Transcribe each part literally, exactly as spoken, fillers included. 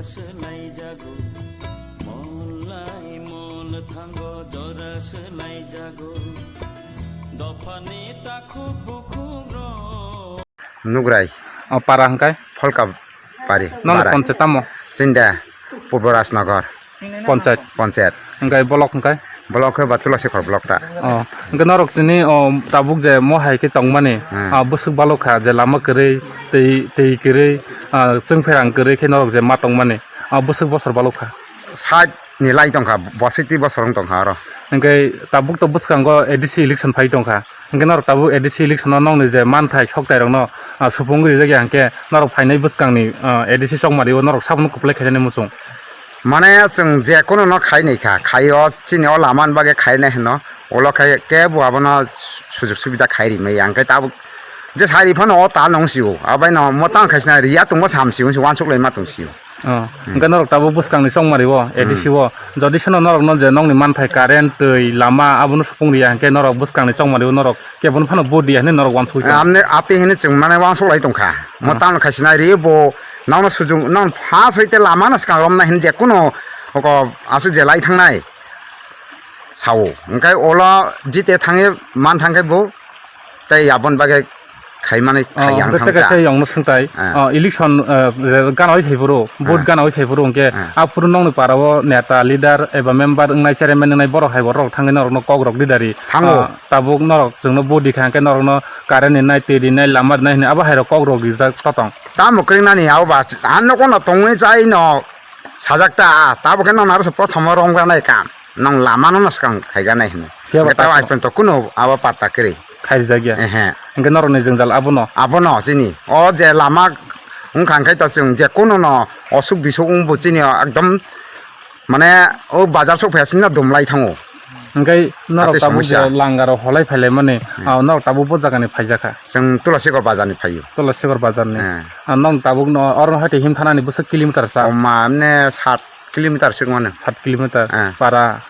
Swlaijago, mol lai mol thango jora swlaijago. Dophani takhuk bukhuk rok. Nugrai. O para hwnkhe? Pholka pari. Nono para. Ponchayat tamo? Chinda, Purbo Rajnagar. Ponchayat. Ponchayat. Hwnkhe bolok hwnkhe? Bolok khe ba Tulasikhor bolok ta. O, hwnkhe norok tini, o, tabuk je mo hai khe tongmani, Hmm. ah, bwswk balok kha je lama kwrwi, twi, twi kwrwi, ah, chwngpherang kwrwi khe norok je ma tongmani, ah, bwswk bosor balok kha. Sat ni lai tongkha, boswk twi bosor wng tongkha oro. Hwnkhe tabuk to bwskango A D C election phai tongkha. Hwnkhe norok tabuk A D C election-o nokni je manthai sokchairokno, ah, supung rijak ya hwnkhe norok phainai bwskangni, ah, A D C chongmari-o norok sabono kwplai khainani muchung. Mane chwng je kununo khai nai kha, khai o chini o lama ni bagwi khai nai hwno, ulo khai kebo abono sujug subida khai rimai ya, hwnkhe tabuk je sari phano o ta nung sio, abai no mwtang khai sina riya tongma sam sio, uansuk lai ma tong sio. Oh, hwnkhe norok tabuk bwskangni chongmari o, A D C o, jodi seno norokno je nokni manthai current, twi, lama abono supung riya hwnkhe norok bwskangni chongmari o norok kebono phano vote riya hinwi norok uansukwi tongo. Amne ati hinwi chwng mane uansuk lai tongkha. Mo tamo khai sinai ri bo nokno sujung nok pha soi te lama no swkang romna hin je kuno oko aswk je lai thangnai sao. Hwnkhe olo jite thangwi man thangkhe bo tei aboni bagwi khaimani Oh, khaiyang hwnkhe thang tei kaisa ta. Yongno swngtai. Ah. Oh, election, eh, je gana oi phaiphuru, vote Ah. Gana oi phaiphuru hwnkhe Ah. aphuru nokni para o neta, leader eba member wngnai, chairman wngnai borok hai borok thangwi norokno kok rok ridari. Thango. Ah, tabuk norok chwngno vote rikha hwnkhe norokno current rinai, twi rinai, lama rinai hinwi abo hai rok kok rok rijak totong. Tamo kringnani abo ba, ang nokono tongwi chai no sajak ta, tabuk khe nono aro se prothom o romgranai kam, nong lama no swkang khaiganai hinwi. Phiya ba Hwnkhe tamo takhuk. Aiphan to kuno abo patta kwrwi. Khairijak ya. Ehe. Hwnkhe norokni jwngjal abono. Abono chini, o je lama wngkha hwnkhe to chwng je kuno no osuk bisuk wngbo chini o ekdom Mane o bazar sok phaiya sini na dum lai thango. Hwnkhe norok Atwi tabuk je somosya. Langaro holai phailaimani, Hmm. ah, norok tabuk bo jagani phaijakha. Chwng Tulasikor bazarni phaio. Tulasikor bazarni. Hmm. Ah, nong tabuk no oro hai him thanani bwswk kilometer sa? O ma, mane sat kilometer swk mano. Sat kilometer. Hmm. Para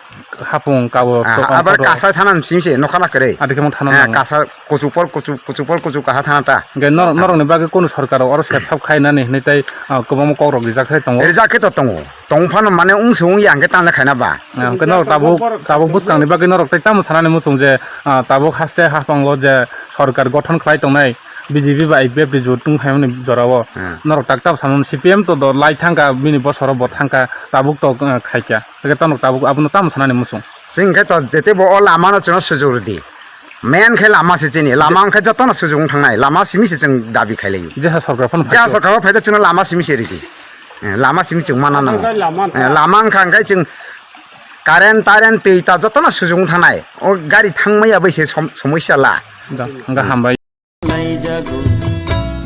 hapung kabo Ah, to abar ongkho to. Kasai thanani simi se nokha na kwrwi. Adi khe mo thana Ah, nango. Kasa kuchuk por kuchuk, kuchuk por kuchuk kaha thana ta. Hwnkhe nor-, norokni bagwi kunu sorkar oro sep sap khainani hinwi tei, ah, kwbangma kok rok rijak khai tongo. Rijak khe to tongo. Tong phano mane wng se wng ya hwnkhe tamo khaina ba. Ah, hwnkhe norok tabuk, tabuk bwskangni bagwi norok tei tamo sanani muchung je, ah, tabuk haste haphango je sorkar gothon khlai tongnai B J P bai I P F ni jot wng phaimani jorao. Hmm. Norok tak tamo sanani C P M to do lai thangkha bini bosoro bo thangkha tabuk to, ah, khaikha. Hwnkhe tamo tabuk abono tamo sanani muchung. Chwng khe to jete bo o lama no chwngno sujur di. Main khe lama se chini, lama wngkhe jotono sujung thangnai, lama simi se chwng dabi khailaiyo. Jesa sorkar phano Jesa phai sorkar phai da chwngno lama simi se ridi. Eh, lama simi chwng mana nango. Lama wngkha, lama wngkha. Eh, lama wngkha hwnkhe chwng current, tarent, twi ta jotono sujung thangnai. O gari thangmaya bai se som-, somosya la. Da, wngkha hambai. Laijago,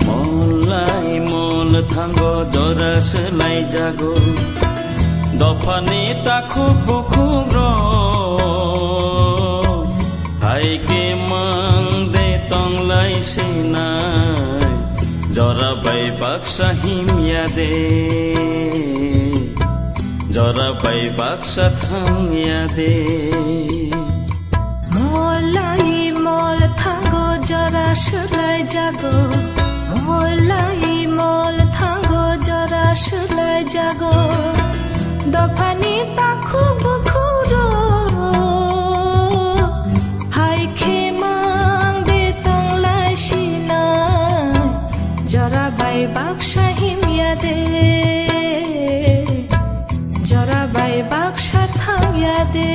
mol lai mol thango jora swlaijago. Dophani takhuk bukhuk rok, hai khe mang de tong lai sinai, jora bai baksa himya de, jora bai baksa thangya de. Mol lai mol thango jora swlaijago, mol lai mol thango jora swlaijago. Dophani takhuk bukhuk rok, hai khe mang de tong lai sinai, jora bai baksa himya de. Jora bai baksa thangya de.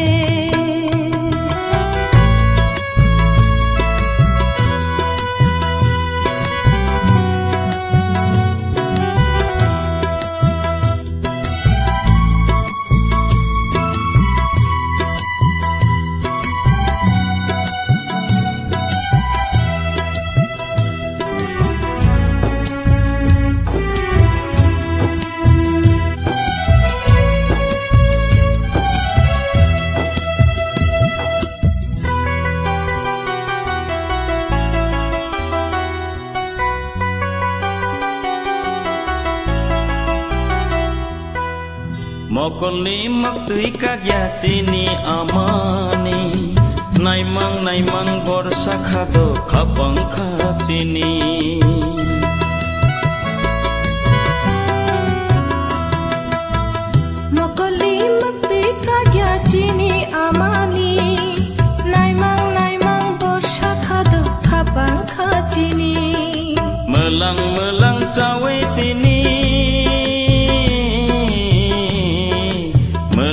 Mokolni maktwi kakya chini amani, naimang naimang borsa khado khapang kha chini.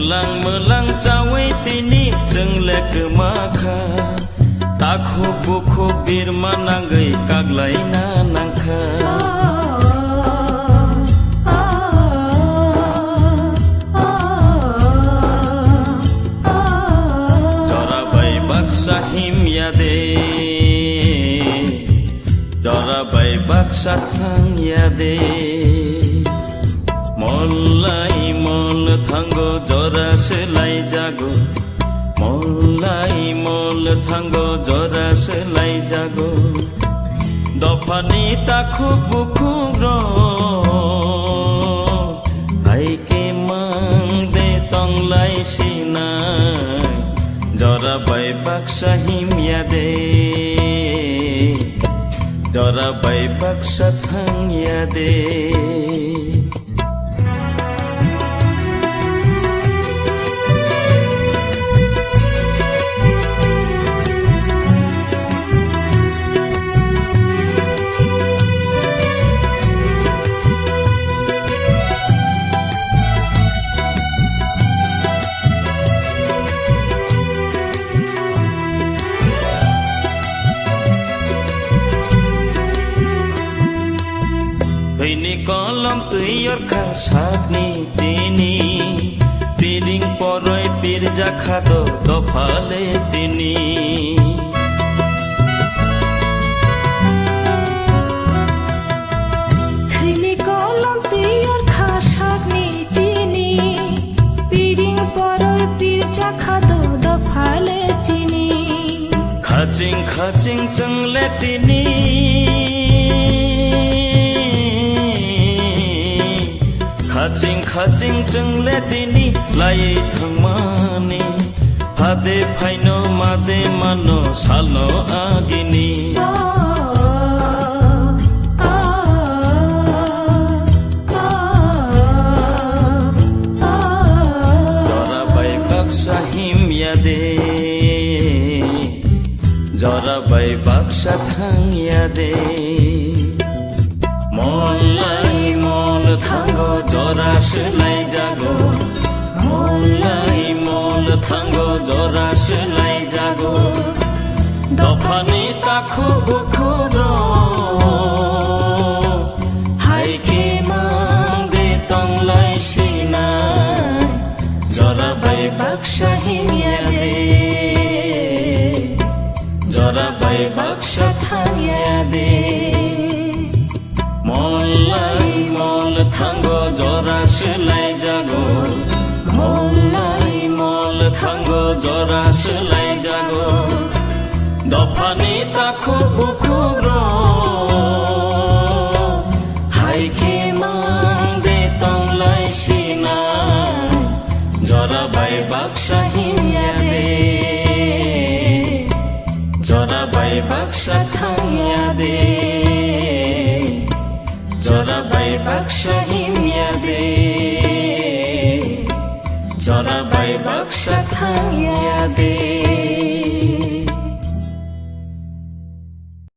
Mwlang mwlang chawi tini chwng le kwma kha. Takhuk bukhuk birma nangwi kaglaina nangkha. Jora bai baksa himya de, jora bai baksa thangya de. Mol lai mol thango jora swlai jago. Mol lai mol thango jora swlai jago. Dophani takhuk bukhuk rok hai khe mang de tong lai sinai. Jora bai baksa himya de, jora bai baksa thangya de. Thwini kolom twi yorkha sakni tini, piring poroi pirjakha do dophale tini. Thwini kolom twi yorkha sakni tini, piring poroi pirjakha do dophale tini. Khaching khaching chwng le tini, khaching khaching chwng le tini laiwi thangmani. Phade phaino made mano salno agini. Jora bai baksa himya de, jora bai baksa thangya de. Mol lai mol thango jora swlai jago. Mol lai mol thango jora swlai jago. Dophani takhuk bukhuk rok hai khe mang de tong lai sinai. Jora bai baksa himya de, jora bai baksa thangya de. Mol lai mol thango jora swlai jago. Mol lai mol thango jora swlai jago. Dophani takhuk bukhuk rok hai khe mang de tong lai sinai. Jora bai baksa himya de, jora bai baksa thangya de. Jora bai baksa himya de, jora bai baksa thangya de.